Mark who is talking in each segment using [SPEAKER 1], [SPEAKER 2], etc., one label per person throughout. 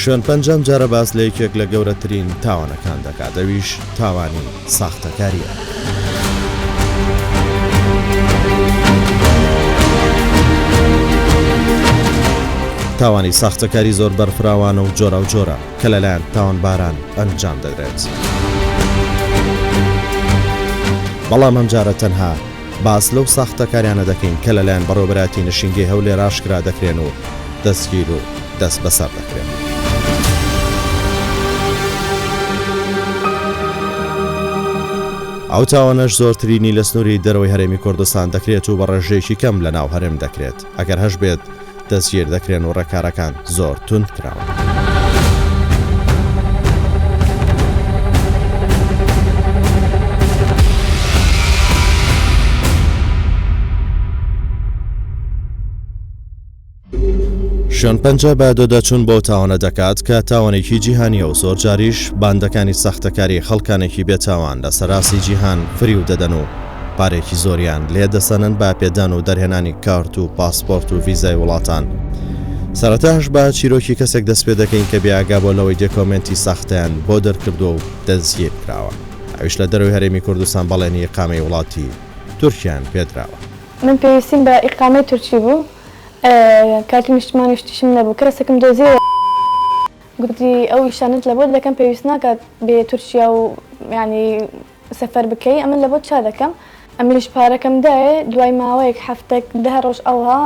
[SPEAKER 1] شوێن پەنجەم جارە باس لە یەکێک لە گەورەترین تاوانەکان دەکات ئەویش تاوانی ساختەکاریە. تاوانی ساختەکاری زۆر بەرفراوانە و جۆراوجۆرە کە لەلایەن تاوانباران ئەنجام دەدرێت. بەڵام ئەمجارە تەنها باس لەو ساختەکاریانە دەکەین کە لەلایەن بەڕێوەبەرایەتی نشینگەی هەولێر ئاشکرا دەکرێن و دەستگیر و دەستبەسەر دەکرێن. ئەو تاوانەش زۆرترینی لە سنووری دەرەوەی هەرێمی کوردستان دەکرێت و بە ڕێژەیەکی کەم لە ناو هەرێم دەکرێت، ئەگەر هەشبێت دەستگیر دەکرێن و ڕێکارەکان زۆر توند کراون. شوێن پەنجە بە دۆدەچوون بەو تاوانە دەکات کە تاوانێکی جیهانییە و زۆرجاریش باندەکانی ساختەکاری خەڵکانێکی بێتاوان لە سەراستی جیهان فریو دەدەن و پارەیەکی زۆریان لێ دەسەنن بە پێدان و دەرهێنانی کارت و پاسپۆرت و ڤیزای وڵاتان. سەرەتاش بە چیرۆکی کەسێک دەست پێ دەکەین کە بێ ئاگا بووە لەوەی دێکۆمێنتی ساختەیان بۆ دەرکردووە و دەستگیر کراوە. ئەویش لە دەرەوەی هەرێمی کوردستان بەڵێنی ئیقامەی وڵاتی تورکیان پێدراوە.
[SPEAKER 2] من پێویستیم بە ئیقامەی تورکی بوو، کارتی نیشتمانی و شتیشم نەبوو، کەسێکم دۆزیەوە گوتی ئەو ئیشانەت لەبۆت دەکەم پێویست ناکات بێیە تورکیا و یانی سەفەر بکەی ئەمن لەبۆت چا دەکەم. ئەمنیش پارەکەم دایێ دوای ماوەیەک هەفتەک دە ڕۆژ ئەوها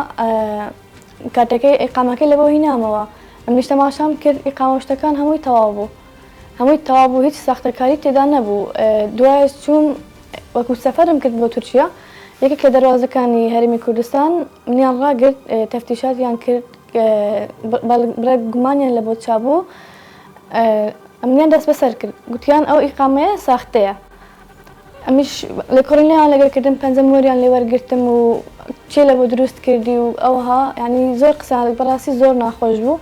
[SPEAKER 2] کارتەکەی ئیقامەکەی لەبۆ هینامەوە ئەمنیش تەماشام کرد ئیقامە و شتەکان هەمووی تەواو بوو هەمووی تەواو بوو هیچ ساختەکاری تێدا نەبوو دوایش چووم وەکو سەفەرم کرد بۆ تورکیا یەکێک لە دەروازەکانی هەرێمی کوردستان منیان ڕاگرت تەفتیشاتیان کرد بڕێک گومانیان لەبۆ چابوو ئەمنیان دەستبەسەر کرد گوتیان ئەو ئیقامەیە ساختەیە ئەمیش لێکۆڵینەوەیان لەگەر کردم پەنجە مۆریان لێ وەرگرتم و چێ لە بۆ دروست کردی و ئەوها یعنی زۆر قسەیان بەڕاستی زۆر ناخۆش بوو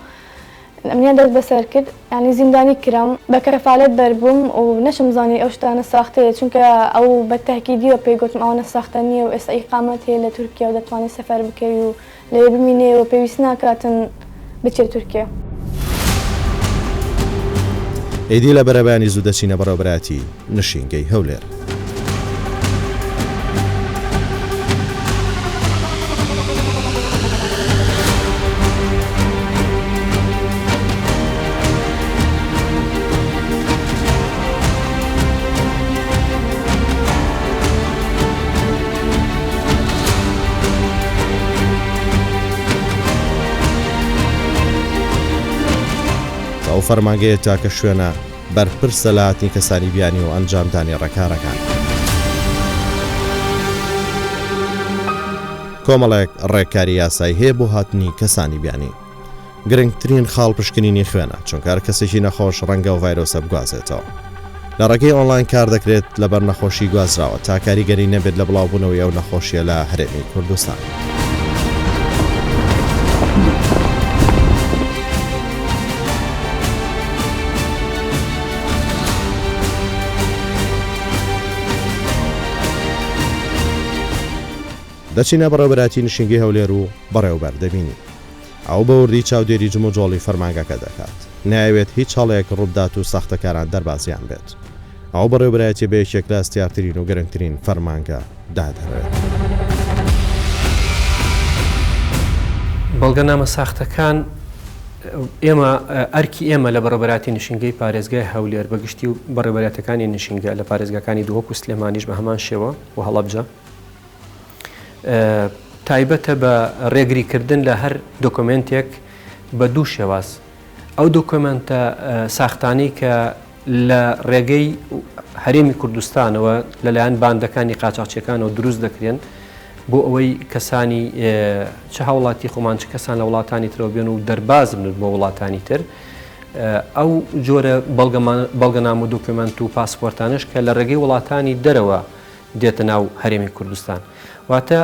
[SPEAKER 2] ئەمنیان دەست بەسەر کرد یعنی زیندانی کرام بە کەفالەت بەربووم و نەشم زانی ئەو شتانە ساختەیە چونکە ئەو بە تەهکیدیەوە پێی گوتم ئەوانە ساختە نییە و ئێستا ئیقامەت هەیە لە تورکیا و دەتوانی سەفەر بکەی و لەوێ بمینێ و پێویست ناکاتن بچێ تورکیا.
[SPEAKER 1] ئیدی لە بەرەبەیانی زوو دەچینە بەڕێوەبەرایەتی نشینگەی هەولێر. ئەو فەرمانگەیە تاکە شوێنە بەرپرسە لە هاتنی کەسانی بیانی و ئەنجامدانی ڕێکارەکان. کۆمەڵێک ڕێکاری یاسایی هەیە بۆ هاتنی کەسانی بیانی. گرنگترین خاڵ پشکنینی خوێنە، چونکە هەر کەسێکی نەخۆش ڕەنگە ئەو ڤایرۆسە بگوازێتەوە. لە ڕێگەی ئۆنلاین کار دەکرێت لەبەر نەخۆشی گوازراوە تا کاریگەری نەبێت لە بڵاوبوونەوەی ئەو نەخۆشیە لە هەرێمی کوردستان. دەچینە بەڕێوەبەرایەتی نشینگەی هەولێر و بەڕێوەبەر دەبینین. ئەو بە وردی چاودێری جموجۆڵی فەرمانگەکە دەکات. نایەوێت هیچ هەڵەیەک ڕووبدات و ساختەکاران دەربازیان بێت. ئەو بەڕێوەبەرایەتیە بە یەکێک لە هەستیارترین و گرنگترین فەرمانگە دادەنرێت.
[SPEAKER 3] بەڵگەنامە ساختەکان، ئێمە ئەرکی ئێمە لە بەڕێوەبەرایەتی نشینگەی پارێزگای هەولێر بە گشتی و بەڕێوەبەرایەتەکانی نشینگە لە پارێزگاکانی دهۆک و سلێمانیش بە هەمان شێوە و هەڵەبجە، تایبەتە بە ڕێگریکردن لە هەر دۆکۆمێنتێک بە دوو شێواز، ئەو دۆکۆمێنتە ساختانەی کە لە ڕێگەی هەرێمی کوردستانەوە لەلایەن باندەکانی قاچاخچیەکانەوە دروست دەکرێن بۆ ئەوەی کەسانی چ هاوڵاتی خۆمان چ کەسان لە وڵاتانی ترەوە بێن و دەرباز بن بۆ وڵاتانی تر ئەو جۆرە بەڵگەنامە و دۆکۆمێنت و پاسپۆرتانەش کە لە ڕێگەی وڵاتانی دەرەوە دێتە ناو هەرێمی کوردستان. واتە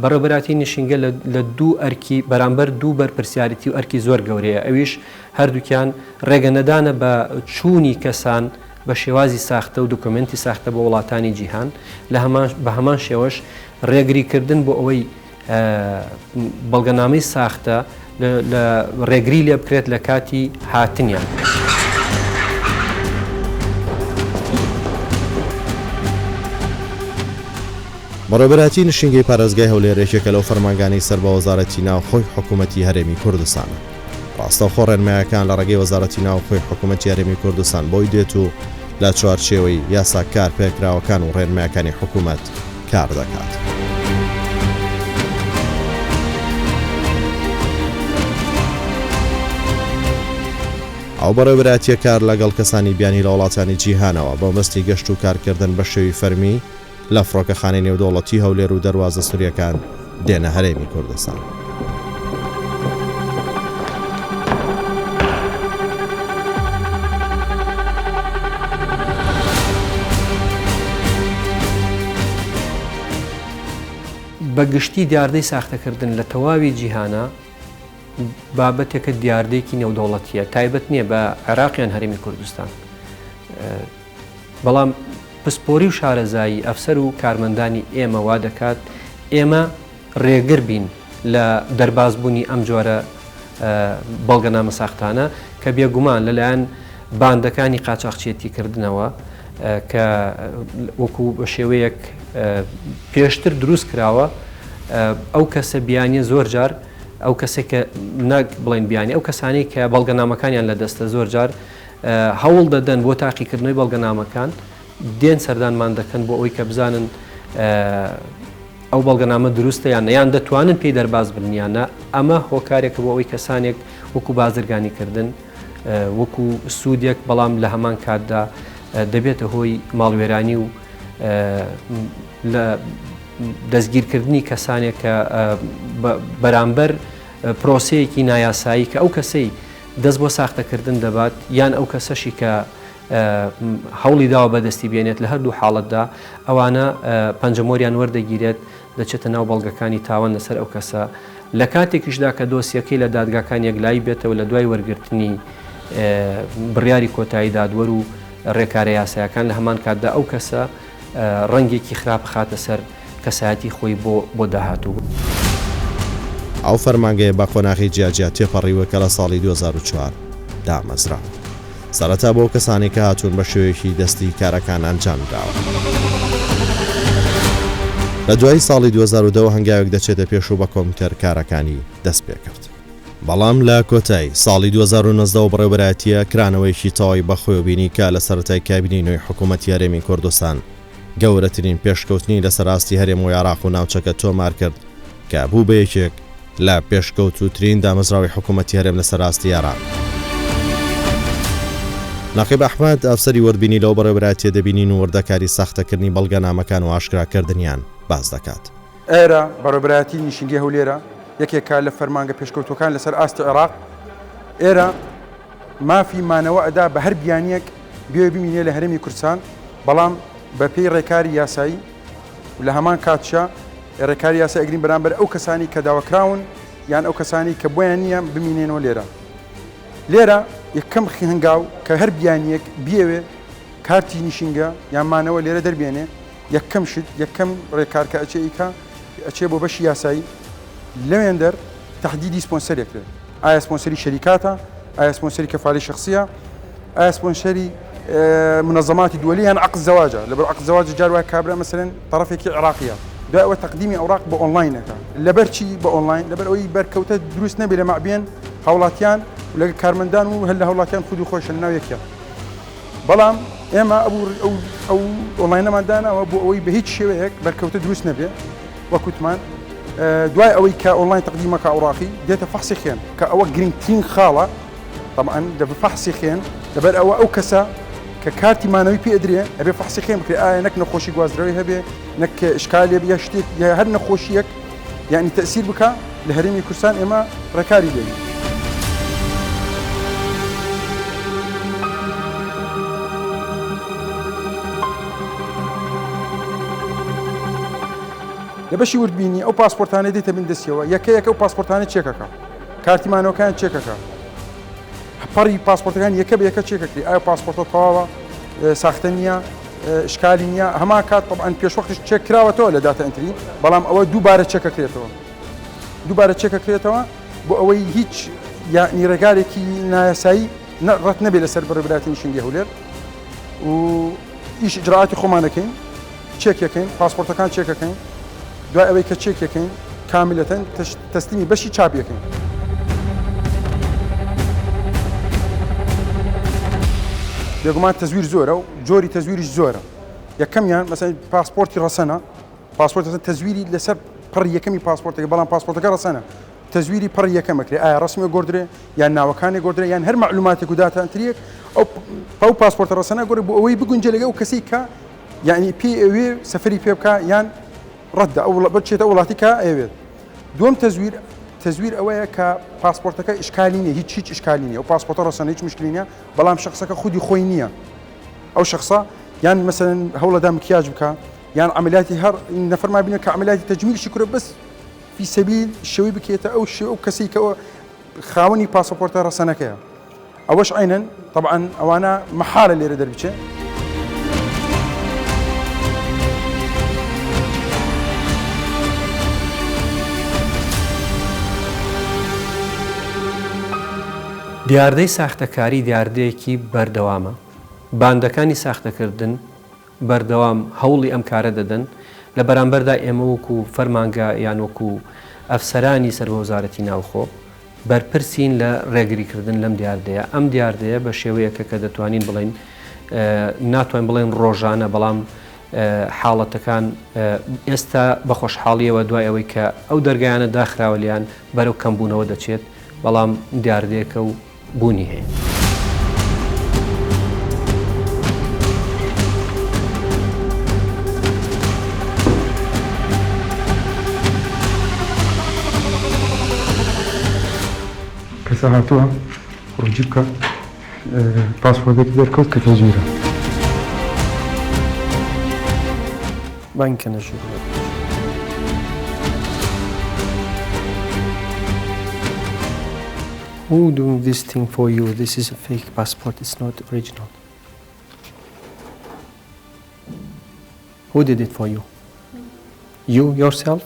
[SPEAKER 3] بەڕێوەبەرایەتی نشینگە لە دوو ئەرکی بەرامبەر دوو بەرپرسیارێتی و ئەرکی زۆر گەورەیە ئەویش هەردووکیان ڕێگە نەدانە بە چوونی کەسان بە شێوازی ساختە و دۆکۆمێنتی ساختە بۆ وڵاتانی جیهان لە هەمان بە هەمان شێوەش ڕێگری کردن بۆ ئەوەی بەڵگەنامەی ساختە لە ڕێگری لێ بکرێت لە کاتی هاتنیان.
[SPEAKER 1] بەڕێوەبەرایەتی نشینگەی پارێزگای هەولێر یەکێکە لەو فەرمانگانەی سەر بە وەزارەتی ناوخۆی حکوومەتی هەرێمی کوردستانە. ڕاستەوخۆ ڕێنمایەکان لە ڕێگەی وەزارەتی ناوخۆی حکوومەتی هەرێمی کوردستان بۆی دێت و لە چوارچێوەی یاسا کارپێکراوەکان و ڕێنمایەکانی حکوومەت کار دەکات. ئەو بەڕێوەبەرایەتییە کار لەگەڵ کەسانی بیانی لە وڵاتانی جیهانەوە بە مەبەستی گەشت و کارکردن بە شێوی فەرمی لە فڕۆکەخانەی نێودەوڵەتی هەولێر و دەروازە سنوورییەکان دێنە هەرێمی کوردستان.
[SPEAKER 3] بە گشتی دیاردەی ساختەکردن لە تەواوی جیهانا بابەتێکە دیاردەیەکی نێودەوڵەتییە، تایبەت نییە بە عێراق یان هەرێمی کوردستان. بەڵام پسپۆری و شارەزایی ئەفسەر و کارمەندانی ئێمە وا دەکات ئێمە ڕێگر بین لە دەربازبوونی ئەم جۆرە بەڵگەنامە ساختانە کە بێگومان لەلایەن باندەکانی قاچاخچێتیکردنەوە کە وەکو بە شێوەیەک پێشتر دروست کراوە ئەو کەسە بیانیە زۆر جار ئەو کەسێک کە ناک بڵێن بیانی ئەو کەسانی کە بەڵگەنامەکانیان لە دەستە زۆر جار هەوڵ دەدەن بۆ تاقیکردنەوەی بەڵگەنامەکان دێن سەردانمان دەکەن بۆ ئەوەی کە بزانن ئەو بەڵگەنامە دروستە یان یان دەتوانن پێی دەرباز بن یان نا ئەمە هۆکارێکە بۆ ئەوەی کەسانێک وەکو بازرگانی کردن وەکو سوودێک بەڵام لە هەمان کاتدا دەبێتە هۆی ماڵوێرانی و لە دەستگیرکردنی کەسانێک کە بەرامبەر پرۆسەیەکی نایاسایی کە ئەو کەسەی دەست بۆ ساختەکردن دەبات یان ئەو کەسەشی کە هەوڵی داوە بەدەستی بێنێت لە هەردوو حاڵەتدا ئەوانە پەنجەمۆریان وەردەگیرێت دەچێتە ناو بەڵگەکانی تاوان لەسەر ئەو کەسە لە کاتێکیشدا کە دۆسیەکەی لە دادگاکان یەکلایی بێتەوە لە دوای وەرگرتنی بڕیاری کۆتایی دادوەر و ڕێکارە یاسایەکان لە هەمان کاتدا ئەو کەسە ڕەنگێکی خراپ بخاتە سەر کەسایەتی خۆی بۆ بۆ داهاتوو.
[SPEAKER 1] ئەو فەرمانگەیە بە قۆناغی جیاجیا تێپەڕیوە کە لە ساڵی 2004 دامەزرا. سەرەتا بۆ ئەو کەسانەی کە هاتوون بە شێوەیەکی دەستی کارەکان ئەنجام دراوە. لە دوایی ساڵی 2010 وە هەنگاوێک دەچێتە پێش و بە کۆمپیوتەر کارەکانی دەست پێکرد. بەڵام لە کۆتایی ساڵی 2019 وە بەڕێوەبەرایەتییە کرانەوەیەکی تەواوی بەخۆیەوە بینی کە لە سەرەتای کابینەی نوێی حکوومەتی هەرێمی کوردستان گەورەترین پێشکەوتنی لەسەر ئاستی هەرێم و عێراق و ناوچەکە تۆمارکرد کە بوو بە یەکێک لە پێشکەوتووترین دامەزراوەی حکوومەتی هەرێم لەسەر ئاستی عێراق. نەقیب ئەحمەد، ئەفسەری وردبینی لەو بەڕێوەبەرایەتییە دەبینین و وردەکاری ساختەکردنی بەڵگەنامەکان و ئاشکراکردنیان باس دەکات.
[SPEAKER 4] ئێرە، بەڕێوەبەرایەتی نیشینگەی هەولێرە، یەکێکە لە فەرمانگە پێشکەوتووەکان لەسەر ئاستی عێراق. ئێرە مافی مانەوە ئەدا بە هەر بیانییەک بیەوێ بمینێ لە هەرێمی کوردستان، بەڵام بەپێی ڕێکاری یاسایی و لە هەمان کاتشا ڕێکاری یاسایی ئەگرین بەرامبەر ئەو کەسانی کە داواکراون یان ئەو کەسانی کە بۆیان نییە بمینێنەوە لێرە. لێرە یەکەم هەنگاو کە هەر بیانییەک بیەوێ کارتی نیشینگە یان مانەوە لێرە دەربێنێ یەکەم شت یەکەم ڕێکار کە ئەچێ ئیکا ئەچێ بۆ بەشی یاسایی لەوێندەر تەحدیدی سپۆنسەرێک کرێت ئایا سپۆنسەری شەریکاتە ئایا سپۆنسەری کەفالی شخصیە ئایا سپۆنسەری منظماتی دولی یان عقد زەواجە لەبەر عقد زەواج جار وایە کابرا مەسەلەن تەڕەفێکی عێراقیە دوای ئەوە تەقدیمی ئەوراق بە ئۆنلاین ئەکا لەبەر چی بە ئۆنلاین لەبەر ئەوەی بەرکەوتە دروست نەبێ لە مەعبێن هاوڵاتیان و لەگەڵ کارمەندان و هەر لە هاوڵاتیان خود و خۆشن ناو یەکیان بەڵام ئێمە ئەو ئەو ئەو ئۆنلاینەمان داناوە بۆ ئەوەی بە هیچ شێوەیەک بەرکەوتە دروست نەبێ وەک وتمان دوای ئەوەی کە ئۆنلاین تەقدیمەکە ئەوراقی دێتە فەحسی خوێن کە ئەوە گرنگترین خاڵە طبعا لە فەحسی خوێن لەبەر ئەوە ئەو کەسە کە کارتی مانەوەی پێ ئەدرێ ئەبێ فەحسی خوێن بکرێ ئایا نەک نەخۆشی گوازرەوەی هەبێ نەک ئشکالێ یا شتێک یا هەر نەخۆشیەک یعنی تەسیر بکە لە هەرێمی کوردستان ئێمە ڕێکاری لێ لە بەشی وردبینی ئەو پاسپۆرتانەی دێتە بن دەستیەوە یەکە یەکە ئەو پاسپۆرتانە چێکەکە کارتی مانەوەکان چێکەکە پەڕی پاسپۆرتەکان یەکە بە یەکە چێکەکری ئایا پاسپۆرتە تەواوە ساختە نییە شکالی نییە هەمان کات طبعا پێشوەختش چێک کراوەتەوە لە data entry بەڵام ئەوە دووبارە چێکەکرێتەوە دووبارە چێکەکرێتەوە. بۆ ئەوەی هیچ یانی ڕێگارێکی نایاسایی ڕەت نەبێ لەسەر بەڕێوەبەرایەتی نیشنگەی هەولێر و ئیش ئیجرائاتی خۆمان دەکەین چێکەکەین پاسپۆرتەکان چێکەکەین دوای ئەوەی کە چێکەکەین کاملەتەن تەسلیمی بەشی چاپیەکەین. بێگومان تەزویر زۆرە و جۆری تەزویریش زۆرە یەکەمیان مەسەن پاسپۆرتی ڕەسەنە پاسپۆرت تەزویری لەسەر پڕی یەکەمی پاسپۆرتەکە بەڵام پاسپۆرتەکە ڕەسەنە تەزویری پڕی یەکەم ئەکرێ ئایا ڕەسمی گۆردرێ یان ناوەکانی گۆردرێ یان هەر مەعلوماتێک و داتانتریەک ئەو ئەو پاسپۆرتە ڕەسەنە گۆڕێ بۆ ئەوەی بگونجێ لەگەڵ ئەو کەسەی کە یعنی پێی ئەوێ سەفەری پێ بکا یان ڕەتدا ئەو بچێتە وڵاتی کە ئەوێت دووەم تەزویر تەزویر ئەوەیە کە پاسپۆرتەکە ئشکالی نیە هیچ هیچ ئشکالی نیە و پاسپۆرتە ڕەسەنە هیچ مشکلی نیە بەڵام شخصەکە خودی خۆی نییە ئەو شخصە یان مەسەلەن هەوڵەدا مکیاج بکە یان عملیاتی هەر نەفەرما بینە کە عملیاتی تەجمیل شکرە بەس فی سەبیل شێوەی بکێتە ئەو شێوە ئەو کەسەی کە خاوەنی پاسەپۆرتە ڕەسەنەکەیە ئەوەش عینەن طبعا ئەوانە مەحالە لێرە دەربچێ.
[SPEAKER 3] دیاردەی ساختەکاری دیاردەیەکی بەردەوامە، باندەکانی ساختەکردن بەردەوام هەوڵی ئەم کارە دەدەن، لە بەرامبەردا ئێمە وەکو فەرمانگە یان وەکو ئەفسەرانی سەر بە وەزارەتی ناوخۆ بەرپرسین لە ڕێگریکردن لەم دیاردەیە، ئەم دیاردەیە بە شێوەیەکە کە دەتوانین بڵێین ناتوانین بڵێین ڕۆژانە بەڵام حاڵەتەکان ئێستا بە خۆشحاڵیەوە دوای ئەوەی کە ئەو دەرگایانە داخراوە لێیان بەرەو کەمبوونەوە دەچێت بەڵام دیاردەیەکە و بوونی هەیە.
[SPEAKER 4] کەسە هاتووە خروجی بکە پاسپۆرتێکی دەرکەوت کە تەزویرە.
[SPEAKER 3] بانگ کەنە ژوورەوە. Who doing this thing for you? This is a fake passport, it's not original. Who did it for you? You yourself?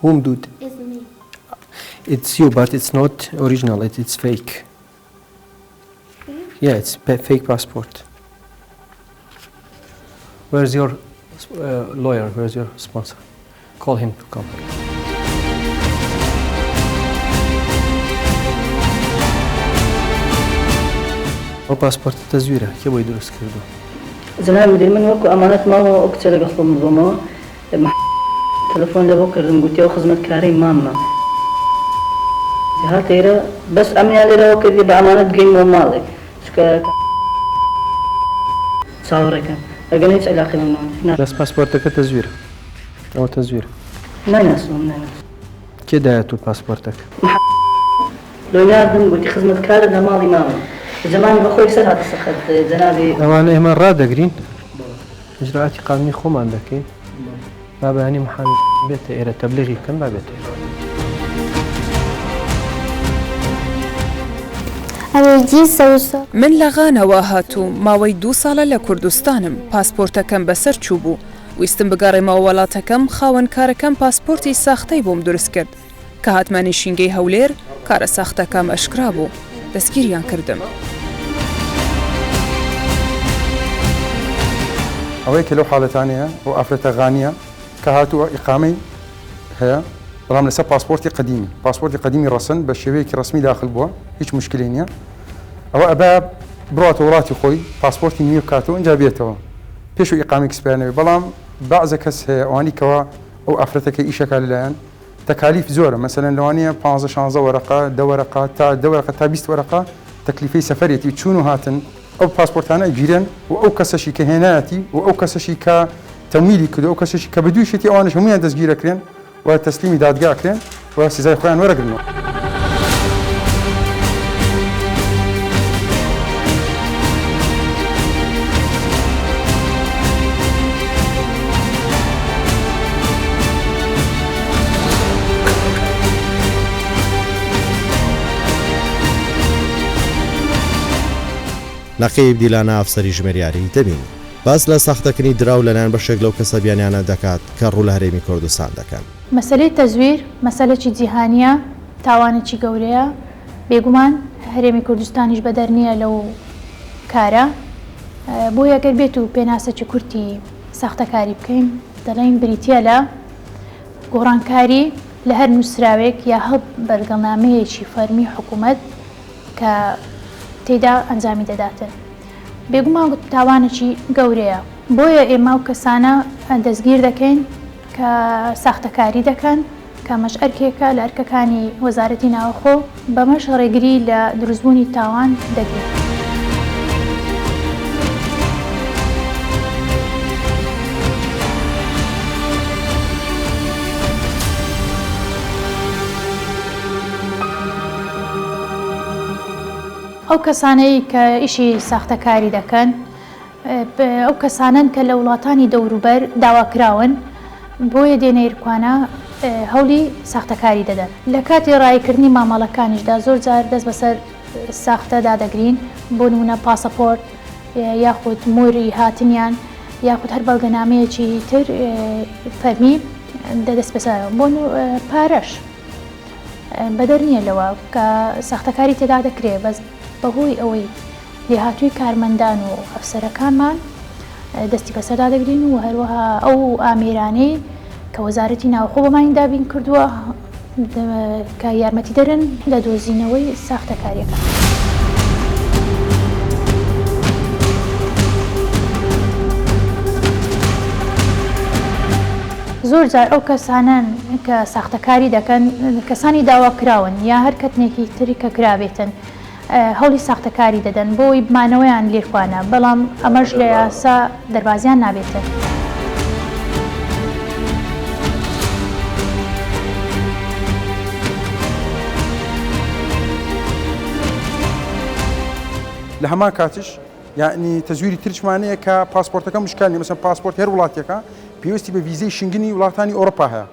[SPEAKER 3] Whom did?
[SPEAKER 5] It's me.
[SPEAKER 3] It's you, but it's not original, it, it's fake. Yeah, it's fake passport. Where's your uh, lawyer? Where's your sponsor? Call him to come. ئەو پاسپۆرتە تەزویرە کێ بۆی دروست کردووە؟
[SPEAKER 6] جەنابی مدیر من وەکو ئەمانەت ماوە ئەو کچە لەگەڵ خۆم ببەمەوە تەلەفۆن لەبۆ کردم گوتی ئەو خزمەتکارەی ماممە هاتە ئێرە بەس ئەمنیان لێرەوە کردی بە ئەمانەت بگەینەوە ماڵێ چونکە چاوەڕێکەن ئەگەر هیچ عیلاقەی بە منەوە نیە.
[SPEAKER 3] بەس پاسپۆرتەکە تەزویرە ئەوە تەزویرە.
[SPEAKER 6] نایناسم ئەمن نایناسم.
[SPEAKER 3] کێ دایە تو پاسپۆرتەکە؟
[SPEAKER 6] لۆی ناردم گوتی خزمەتکارە لە ماڵی مامم زەمانی بە خۆی سەر هاتە سەر خەت جەنابی.
[SPEAKER 3] ئەوانە ئێمە ڕادەگرین ئیجرائاتی قانونی خۆمان دەکەین با بەیانی محامی بێتە ئێرە تەبلیغی بکەن با بێتە ئێرە.
[SPEAKER 7] من لە غانەوە هاتووم، ماوەی دوو ساڵە لە کوردستانم، پاسپۆرتەکەم بەسەر چووبوو، ویستم بگەڕێمەوە وەڵاتەکەم، خاوەن کارەکەم پاسپۆرتی ساختەی بۆم دروست کرد، کە هاتمە نیشینگەی هەولێر کارە ساختەکەم ئەشکرا بوو، دەستگیریان کردم.
[SPEAKER 4] ئەوەی کە لەو حاڵەتانەیە ئەو ئافرەتە غانیە کە هاتووە ئیقامەی هەیە بەڵام لەسەر پاسپۆرتی قەدیمی پاسپۆرتی قەدیمی ڕەسەن بە شێوەیەکی ڕەسمی داخل بووە هیچ مشکلی نییە ئەوە ئەبا بڕاتە وڵاتی خۆی پاسپۆرتی نوێ بکاتەوە ئینجا بێتەوە پێش و ئیقامەی کسپیان نەبێ بەڵام بەعزە کەس هەیە ئەوانی کەوا ئەو ئافرەتەکە ئیشەکە لەلایەن تەکالیف زۆرە مەسەلەن لەوانەیە پانزە شانزە وەرەقە دە وەرەقە تا دە وەرەقە تا 20 وەرەقە تەکلیفەی سەفەرێتی چوون و هاتن ئەو پاسپۆرتانە ئەگیرێن و ئەو کەسەشی کە هێنایەتی و ئەو کەسەشی کە تەمویلی کردو ئەو کەسەشی کە بەدوویشێتی ئەوانش هەموویان دەستگیرەکرێن و تەسلیمی دادگا ئەکرێن و سزای خۆیان وەرەگرنەوە.
[SPEAKER 1] نەقیب دیلانە ئەفسەری ژمێریاری دەبینی. باس لە ساختەکردنی دراو لەلایەن بەشێک لەو کەسە بیانیانە دەکات کە ڕوو لە هەرێمی کوردستان دەکەن.
[SPEAKER 5] مەسەلەی تەزویر مەسەلەکی جیهانیە، تاوانێکی گەورەیە، بێگومان هەرێمی کوردستانیش بەدەر نییە لەو کارە، بۆیە گەر بێت و پێناسەکی کورتی ساختەکاری بکەین دەڵێین بریتییە لە گۆڕانکاری لە هەر نووسراوێک یا هەر بەلگەنامەیەکی فەرمی حکوومەت کە تێیدا ئەنجامی دەداتن. بێگومان تاوانێکی گەورەیە، بۆیە ئێمە ئەو کەسانە دەستگیر دەکەین کە ساختەکاری دەکەن، کە ئەمەش ئەرکێکە لە ئەرکەکانی وەزارەتی ناوخۆ، بەمەش ڕێگری لە دروستبوونی تاوان دەگرین. ئەو کەسانەی کە ئیشی ساختەکاری دەکەن ئەو کەسانەن کە لە وڵاتانی دەوروبەر داواکراون، بۆیە دێنە ئیرکوانە هەوڵی ساختەکاری دەدەن. لە کاتی ڕاییکردنی مامەڵەکانیشدا زۆر جار دەست بەسەر ساختەدا دەگرین، بۆ نموونە پاسەپۆرت یاخود مۆری هاتنیان یاخود هەر بەڵگەنامەیەکی تر فەرمی دەست بەسەر بۆ پارەش بەدەر نییە لەوە کە ساختەکاری تێدا دەکرێ بەس بەهۆی ئەوەی لێهاتووی کارمەندان و ئەفسەرەکانمان دەستی بەسەردا دەگرین و هەروەها ئەو ئامێرانەی کە وەزارەتی ناوخۆ بۆمانی دابین کردووە کە یارمەتیدەرن لە دۆزینەوەی ساختەکارییەکان. زۆر جار ئەو کەسانەن کە ساختەکاری دەکەن کەسانی داواکراون یا هەر کەتنێکی تر کە کرابێتن هەوڵی ساختەکاری دەدەن بۆی مانەوەیان لێرکوانە بەڵام ئەمەش لە یاسا دەربازیان نابێتن.
[SPEAKER 4] لە هەمان کاتیش یعنی تەزویری ترشمان هەیە کە پاسپۆرتەکە مشکل نیە مەسەن پاسپۆرت هەر وڵاتێکە پێویستی بە ڤیزەی شنگنی وڵاتانی ئەوروپا هەیە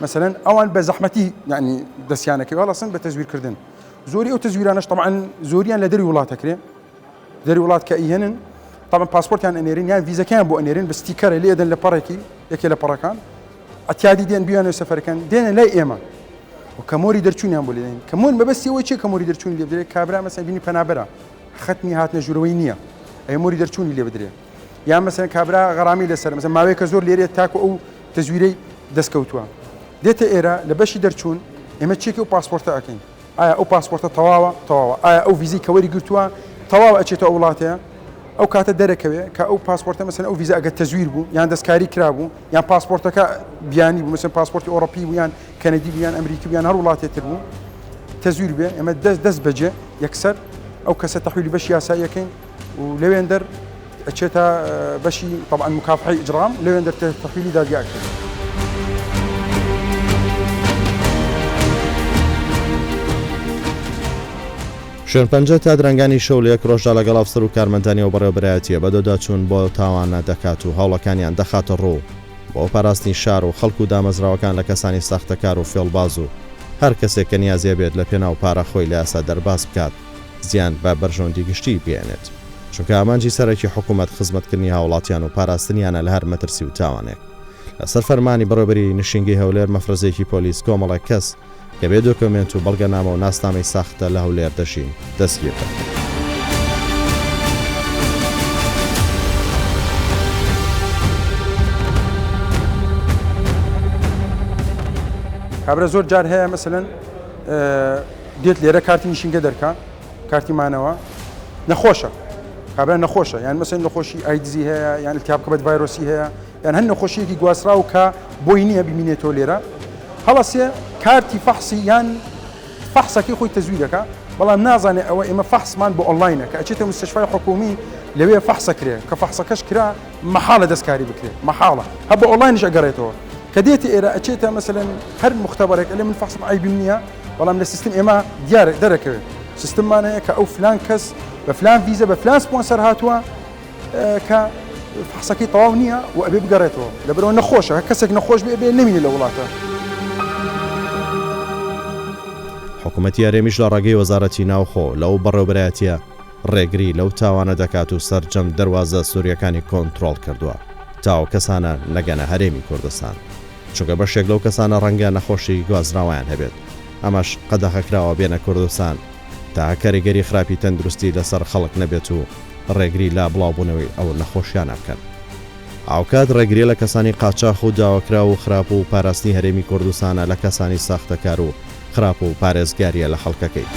[SPEAKER 4] مەسەلەن ئەوان بە زەحمەتی یعنی دەستیانەکەوێ هەڵەسن بە تەزویرکردن زۆری ئەو تەزویرانەش طبعا زۆریان لە دەری وڵات ئەکرێ دەری وڵات کە ئیهێنن طبعا پاسپۆرتیان ئەنێرن یان ڤیزەکەیان بۆ ئەنێرن بە ستیکەرە لێ دەن لە پەڕێکی یەکێ لە پەڕەکان ئەتیادی دێن بیانێ سەفەرەکەن دێنە لای ئێمە و کە مۆری دەرچوونیان بۆ لێدەین کە مۆر مەبەستی ئەوەی چیە کە مۆری دەرچوونی لێ بدرێت کابرا مەسەن بینی پەنابەرە خەتمی هاتنە ژوورەوەی نییە ئەی مۆری دەرچوونی لێ بدرێ یان مەسەن کابرا غەرامی لەسەر مەسەن ماوەیەکە زۆر لێرێت تاکو ئەو تەزویرەی دەستکەوتووە دێتە ئێرە لە بەشی دەرچوون ئێمە چێکی ئەو پاسپۆرتە ئەکەین ئایا ئەو پاسپۆرتە تەواوە تەواوە ئایا ئەو ڤیزەی کە وەری گرتووە تەواوە ئەچێتە ئەو وڵاتەیە ئەو کاتە دەرەکەوێ کە ئەو پاسپۆرتە مەسەن ئەو ڤیزە ئەگەر تەزویر بوو یان دەستکاری کرابوو یان پاسپۆرتەکە بیانی بوو مەسەن پاسپۆرتی ئەوڕۆپی بوو یان کەنەدی بوو یان ئەمریکی بوو یان هەر وڵاتێ تر بوو تەزویر بێ ئێمە دەست دەست بەجێ یەکسەر ئەو کەسە تەحویلی بەشی یاساییەکەین و لەوێندەر ئەچێتە بەشی طبعا مکافحەی ئیجرام لەوێندەر تەحویلی دادگا ئەکرێت.
[SPEAKER 1] شوێنپەنجە تا درەنگانی شەو لە یەک ڕۆژدا لەگەڵ ئەفسەر و کارمەندانی ئەو بەڕێوەبەرایەتییە بەدواداچوون بۆ ئەو تاوانە دەکات و هەوڵەکانیان دەخاتە ڕوو بۆ پاراستنی شار و خەڵک و دامەزراوەکان لە کەسانی ساختەکار و فێڵباز و هەر کەسێک کە نیازی هەبێت لە پێناو پارە خۆی لە یاسا دەرباز بکات زیان بە بەرژەوەندی گشتی بگەیەنێت چونکە ئامانجی سەرەکی حکومەت خزمەتکردنی هاوڵاتیان و پاراستنیانە لە هەر مەترسی و تاوانێک. لەسەر فەرمانی بەڕێوەبەری نشینگەی هەولێر مەفرەزەیەکی پۆلیس کۆمەڵێک کەس کە بێ دۆکۆمێنت و بەڵگەنامە و ناسنامەی ساختە لە هەولێر دەژین دەستگیر دەکەن.
[SPEAKER 4] کابرا زۆر جار هەیە مەسەلەن دێت لێرە کارتی نیشینگە دەرکا کارتی مانەوە نەخۆشە کابرا نەخۆشە یان مەسەن نەخۆشی ئایدزی هەیە یان التهاب کبد ڤایرۆسی هەیە یان هەر نەخۆشیەکی گواستراو کە بۆی نییە بمینێتەوە لێرە هەڵەسێ کارتی فەحسی یان فەحسەکەی خۆی تەزویر دەکا بەڵام نازانێ ئەوە ئێمە فەحسمان بۆ ئۆنلاینە کە ئەچێتە مستشفای حکومی لەوێ فەحسە کرێ کە فەحسەکەش کرا مەحاڵە دەستکاری بکرێ مەحاڵە هە بە ئۆنلاینیش ئەگەڕێتەوە کە دێتە ئێرە ئەچێتە مەسەلەن هەر مختبەرێک ئەلێ من فەحسم عەیبیم نییە بەڵام لە سیستم ئێمە دیارە دەرەکەوێت سیستممان هەیە کە ئەو فلان کەس بە فلان ڤیزە بە فلان سپۆنسەر هاتووە کە فحسەکەی تەواو نییە و ئەبێ بگەڕێتەوە لەبەرەوە نەخۆشە هەر کەسێک نەخۆش بێ ئەبێ نەمینێ لە وڵاتە.
[SPEAKER 1] حکومەتی هەرێمیش لە ڕێگەی وەزارەتی ناوخۆ لەو بەڕێوەبەرایەتییە. ڕێگری لەو تاوانە دەکات و سەرجەم دەروازە سوریەکانی کۆنترۆڵ کردووە تا ئەو کەسانە نەگەنە هەرێمی کوردستان چونکە بەشێک لەو کەسانە ڕەنگە نەخۆشی گوازراوەیان هەبێت ئەمەش قەدەغەکراوە بێنە کوردستان تا کاریگەری خراپی تەندروستی لەسەر خەڵک نەبێت و ڕێگری لە بڵاوبوونەوەی ئەو نەخۆشیانە بکەن. هاوکات ڕێگریە لە کەسانی قاچاخ و داواکراو و خراپ و پاراستنی هەرێمی کوردستانە لە کەسانی ساختەکار و خراپ و پارێزگاریە لە خەڵکەکەی.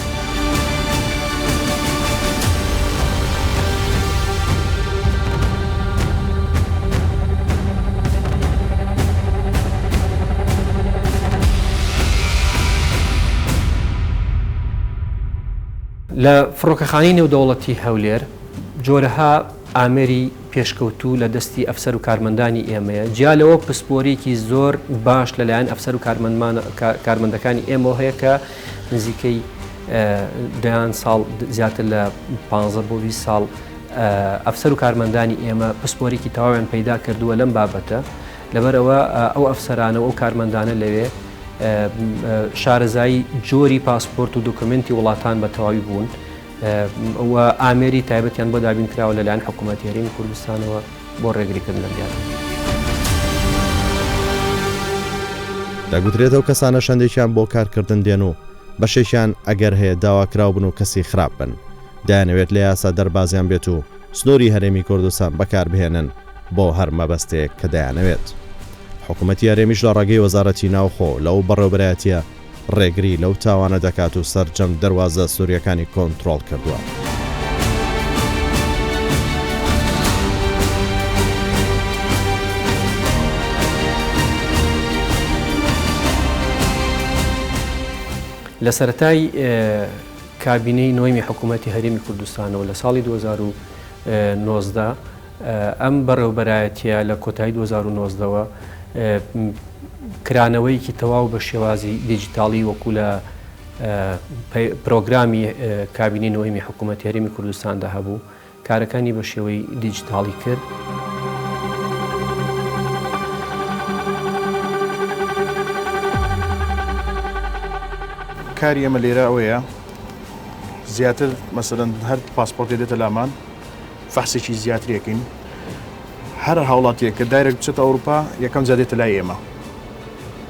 [SPEAKER 3] لە فڕۆکەخانەی نێودەوڵەتی هەولێر جۆرەها ئامێری پێشکەوتوو لە دەستی ئەفسەر و کارمەندانی ئێمەیە، جیا لەوە پسپۆریەکی زۆر باش لەلایەن ئەفسەر و کارمەندەکانی ئێمەوە هەیە کە نزیکەی دەیان ساڵ زیاتر لە 15 بۆ 20 ساڵ ئەفسەر و کارمەندانی ئێمە پسپۆریکی تەواویان پەیدا کردووە لەم بابەتە لەبەرئەوە ئەو ئەفسەرانە و ئەو کارمەندانە لەوێ شارەزایی جۆری پاسپۆرت و دۆکۆمێنتی وڵاتان بە تەواوی بوون و ئامێری تایبەتیان بۆ دابین کراوە لەلایەن حکوومەتی هەرێمی کوردستانەوە بۆ ڕێگریکردن لەم دیاردەیە.
[SPEAKER 1] دەگوترێت ئەو کەسانەش هەندێکیان بۆ کارکردن دێن و بەشێکیان ئەگەر هەیە داواکراو بن و کەسی خراپ بن دەیانەوێت لە یاسا دەربازیان بێت و سنووری هەرێمی کوردستان بەکاربهێنن بۆ هەر مەبەستێک کە دەیانەوێت. حکومەتی هەرێمیش لە ڕێگەی وەزارەتی ناوخۆ لەو بەڕێوبەرایەتیە ڕێگری لەو تاوانە دەکات و سەرجەم دەروازە سوریەکانی کۆنترۆڵ کردووە.
[SPEAKER 3] لە سەرەتای کابینەی نۆیەمی حکوومەتی هەرێمی کوردستانەوە لە ساڵی 2019 ئەم بەڕێوبەرایەتیە لە کۆتایی 2019 وە کرانەوەیەکی تەواو بە شێوازی دیجیتاڵی وەکو لە پرۆگرامی کابینەی نۆیەمی حکوومەتی هەرێمی کوردستاندا هەبوو کارەکانی بە شێوەی دیجیتاڵی کرد.
[SPEAKER 8] کاری ئێمە لێرە ئەوەیە زیاتر مەسەلەن هەر پاسپۆرتێ دێتە لامان فەحسێکی زیاتری ئەکەین هەر هاوڵاتیەک کە دایرەکت بچێتە ئەوروپا یەکەم جار دێتە لای ئێمە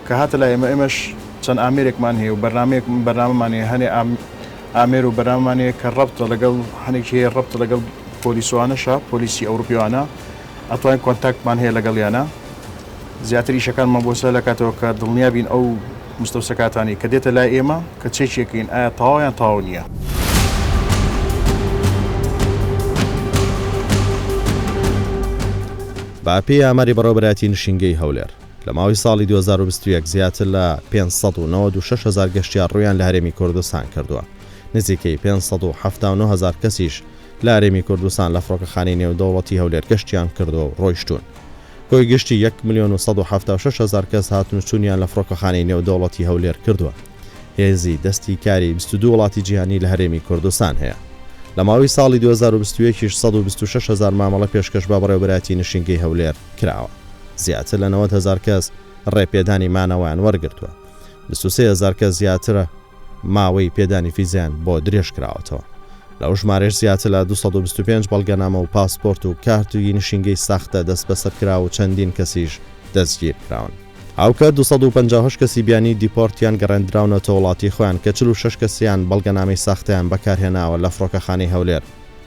[SPEAKER 8] کە هاتە لای ئێمە ئێمەش چەند ئامێرێکمان هەیە و بەرنامەیەک بەرنامەمان هەیە هەنێ ئامێر و بەرنامەمان هەیە کە ڕەبتە لەگەڵ هەنێکی هەیە ڕەبتە لەگەڵ پۆلیسوانەشە پۆلیسی ئەوروپیوانە ئەتوانین کۆنتاکتمان هەیە لەگەڵیانە زیاتر ئیشەکانمان بۆ سەر لەکاتەوە کە دڵنیا بین ئەو مستەوسەکاتانی کە دێتە لای ئێمە کە چێکیەکەین ئایا تەواو یان تەواو نییە.
[SPEAKER 1] بە پێی ئاماری بەڕێوەبەرایەتی نشینگەی هەولێر، لە ماوەی ساڵی 2021 زیاتر لە 596 هەزار گەشتیار ڕوویان لە هەرێمی کوردستان کردووە، نزیکەی 579 هەزار کەسیش لە هەرێمی کوردستان لە فڕۆکەخانەی نێودەوڵەتی هەولێر گەشتیان کردووە و ڕۆیشتوون. کۆی گشتی یەک ملیۆن و 176 هەزار کەس هاتن و چوونیان لە فڕۆکەخانەی نێودەوڵەتی هەولێر کردووە. هێزی دەستی کاری 22 وڵاتی جیهانی لە هەرێمی کوردستان هەیە. لە ماوەی ساڵی 2021 یش 126 هەزار مامەڵە پێشکەش بە بەڕێوەبەرایەتی نشینگەی هەولێر کراوە. زیاتر لە 90 هەزار کەس ڕێپێدانی مانەوەیان وەرگرتووە. 23 هەزار کەس زیاترە ماوەی پێدانی فیزەیان بۆ درێژکراوەتەوە. لەو ژمارەیەش زیاتر لە 225 بەڵگەنامە و پاسپۆرت و کارتی نشینگەی ساختە دەستبەسەرکراو و چەندین کەسیش دەستگیرکراون. هاوکات 258 کەسی بیانی دیپۆرت یان گەڕێندراونەتەوە وڵاتی خۆیان کە 46 کەسیان بەڵگەنامەی ساختەیان بەکارهێناوە لە فڕۆکەخانەی هەولێر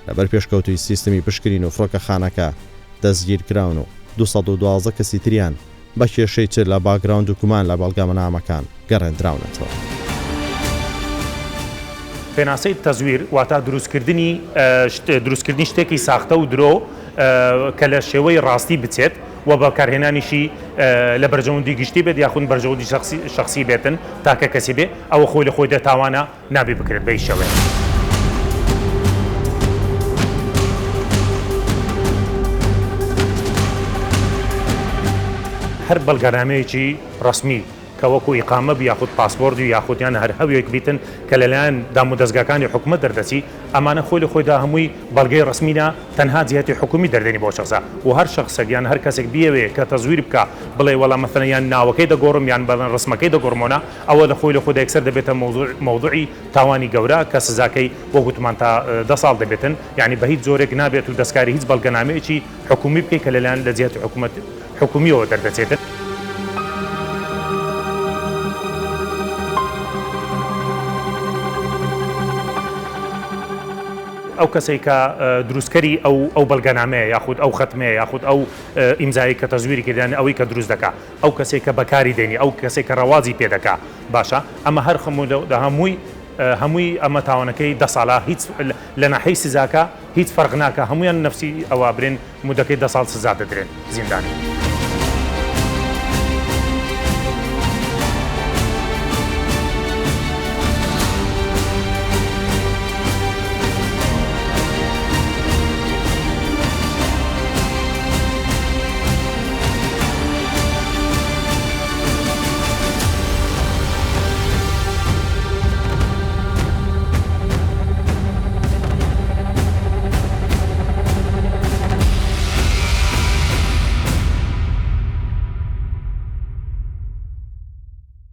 [SPEAKER 1] لەبەر پێشکەوتووی سیستمی پشکنین و فڕۆکەخانەکە دەستگیرکراون و 212 کەسی تریان بە کێشەی تر لە باکگراوند و گومان لە بەڵگەنامەکان گەڕێندراونەتەوە.
[SPEAKER 9] پێناسەی تەزویر واتا دروستکردنی دروستکردنی شتێکی ساختە و درۆ کە لە شێوەی ڕاستی بچێت و بەکارهێنانیشی لە بەرژەوەندی گشتی بێت یاخود بەرژەوەندی شەخسی بێتن تاکە کەسی بێ ئەوە خۆی لە خۆیدا تاوانە نابێ بکرێت بە هیچ شێوەیەک. هەر بەڵگەنامەیەکی ڕەسمی. کە وەکو ئیقامە بی یاخود پاسپۆرت بی یاخود یان هەر هەوێک بیتن کە لەلایەن دامودەزگاکانی حکومەت دەردەچی ئەمانە خۆی لە خۆیدا هەمووی بەڵگەی ڕەسمینە تەنها جیهەتی حکومی دەردێنی بۆ شەخسە و هەر شەخسێک یان هەر کەسێک بیەوێ کە تەزویر بکا بڵێ وەڵا مەسەلەن یان ناوەکەی دەگۆڕم یان بەڵێن ڕسمەکەی دەگۆڕمۆنە ئەوە لە خۆی لە خۆیدا یەکسەر دەبێتە مەوزوع مەوزوعی تاوانی گەورە کە سزاکەی وەک وتمان تا دە ساڵ دەبێتن یانی بە هیچ جۆرێک نابێت و دەستکاری هیچ بەڵگەنامەیەکی حکومی بکەی کە لەلایەن لە جیهەتی حکومەت حکومیەوە دەردەچێتن. ئەو کەسەی کە دروستکەری ئەو ئەو بەڵگەنامەیە یاخود ئەو خەتمەیە یاخود ئەو ئیمزایەی کە تەزویری کرد یانی ئەوەی کە دروست دەکا ئەو کەسەی کە بەکاری دێنی ئەو کەسەی کە ڕەواجی پێ دەکا باشە ئەمە هەر هەمووی هەمووی ئەمە تاوانەکەی دە ساڵە هیچ لە ناحیەی سزاکە هیچ فەرق ناکا هەموویان نەفسی ئەوە برێن مودەکەی دە ساڵ سزا دەدرێن زیندانی.